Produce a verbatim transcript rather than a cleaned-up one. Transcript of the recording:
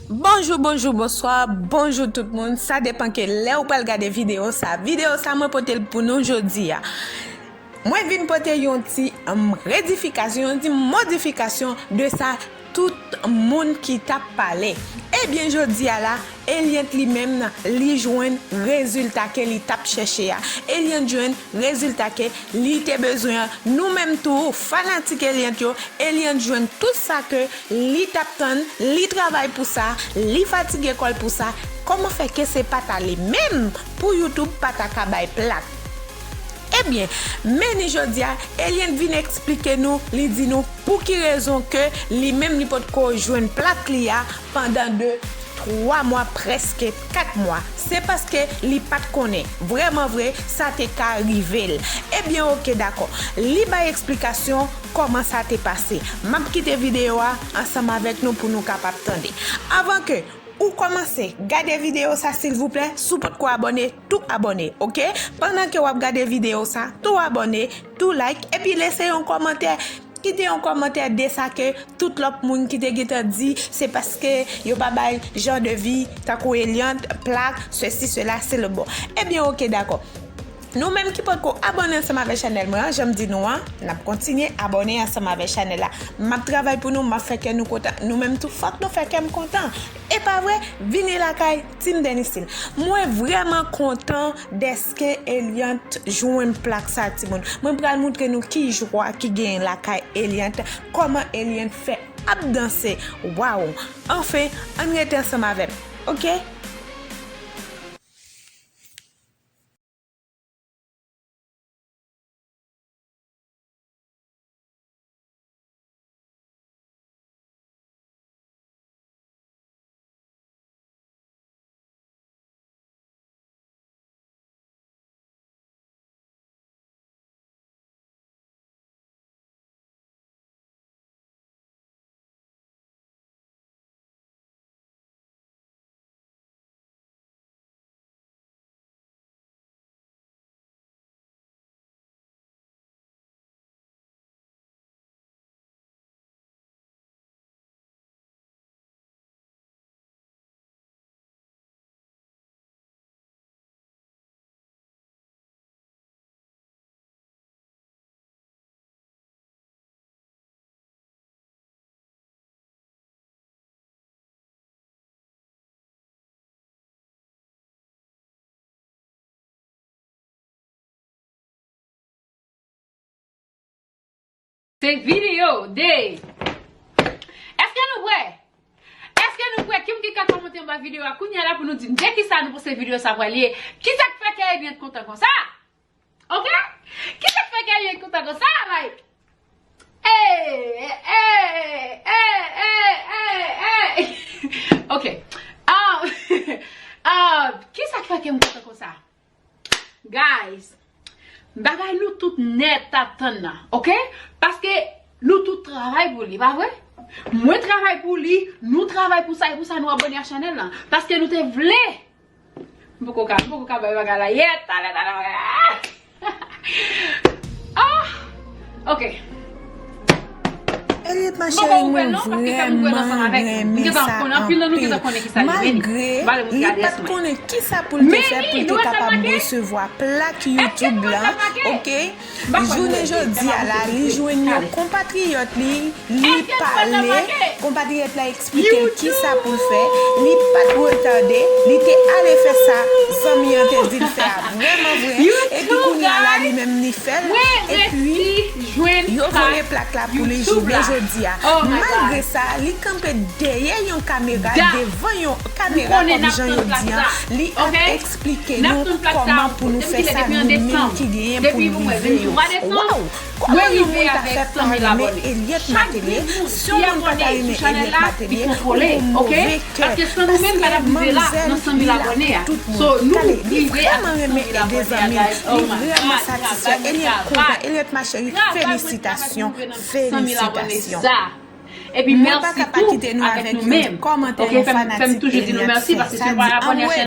Bonjou, bonjou, bonswa, bonjou tout moun. Sa depan ke lè ou pral gade videyo sa. Videyo sa mwen pote l pou nou jodi a. Mwen vin pote yon ti, um, redifikasyon, yon ti modifikasyon de sa tout moun ki t ap pale. Ebyen, jodi a la, Eliante li menm, li jwenn rezilta ke li t ap chèche a. Eliante jwenn rezilta ke li te bezwen an. Nou menm tou, fanatik Eliante yo, Eliante jwenn tout sa ke li t ap tann, li travay pou sa, li fatige kò l pou sa. Kòman fè ke se pa ta li menm pou YouTube pa ta ka bay plak? Ebyen, men ni jodi a, Eliante vin eksplike nou, li di nou pou ki rezon ke li menm li potko jwenn plak li a pandan de twa mwa, prèske kat mwa. Se paske li pa t konnen. Vrèman vre, sa te ka rive l. Ebyen, oke, dakò. Li bay eksplikasyon kòman sa te pase. M ap kite videyo a ansanm avèk nou pou nou kapab tande. Avan ke ou kòmanse gade videyo sa, silvouplè, si w potko abòne, tou abòne, oke? Pandan ke w ap gade videyo sa, tou abòne, tou like, epi lese yon kòmantè. Kite yon kòmantè de sa ke tout lòt moun ki te gentan di se paske yo pa bay jan de vi tankou Eliante, plak, sesi, sela, se le bon. Ebyen, oke, dakò. Nou menm ki potko abòne ansanm avèk chanèl mwen an, jan m di nou an, n ap kontinye abòne ansanm avèk chanèl la. M ap travay pou nou, m ap fè kè nou kontan. Nou menm tou, fòk nou fè kè m kontan. E pa vre? Vini lakay Team Denisile. Mwen vrèman kontan dèske Eliante jwenn plak sa, timoun. Mwen pral montre nou ki jwa ki genyen lakay Eliante, kòman Eliante fè ap danse. Waw! Anfen, ann rete ansanm avè m, oke? Se videyo de. Èske nou prè? Èske nou prè? Kiyès ki ka kòmante anba videyo a kounye a la pou nou di m de kisa nou panse videyo sa pral ye? Kisa k fè kè Eliante kontan konsa? Oke? Kisa k fè kè Eliante kontan konsa? Like, eh, eh, eh, eh, eh, eh. Oke. Ah, ah, kisa k fè kè m kontan konsa? Guys, bagay nou tout nèt ap tann nan, oke? Paske nou tout travay pou li, pa vre? Mwen travay pou li, nou travay pou sa, e pou sa nou abòne a chanèl lan. Paske nou te vle. M poko ka, m poko ka bay bagay la yèt, talè, talè, bagay. Ah! Oke. Eliante, ma chérie, mwen vrèman renmen sa anpil. Malgre li pa t konnen kisa pou l te fè pou l te kapab resevwa plak YouTube lan, oke? Jounen jodi a la, li jwenn yon konpatriyòt li, li pale, konpatriyòt la eksplike l kisa pou l fè, li pa t retade, li te ale fè sa zanmi an te di l fè a vrèman vre, epi kounye a la, li menm li fè l, epi yo voye plak la pou li jounen jodi a. Malgre sa, li kanpe dèyè yon kamera, devan yon kamera, kòm jan yo di an, li ap eksplike nou kòman pou nou fè sa nou menm ki genyen pou nou rive yo. Waw! Kòman yon moun ta fè pa renmen Eliante Martelly? Si yon moun pa ta renmen Eliante Martelly, ou gon move kè. Paske manmzèl, li la pou tout moun. Tande, li vrèman renmen ede zanmi l. Li vrèman satisfè. Eliante kontan. Eliante, ma chérie, felisitasyon. Felisitasyon. Mwen pa ka pa kite nou avèk yon ti kòmantè yon fanatik Eliante fè. Sa di, anmwey,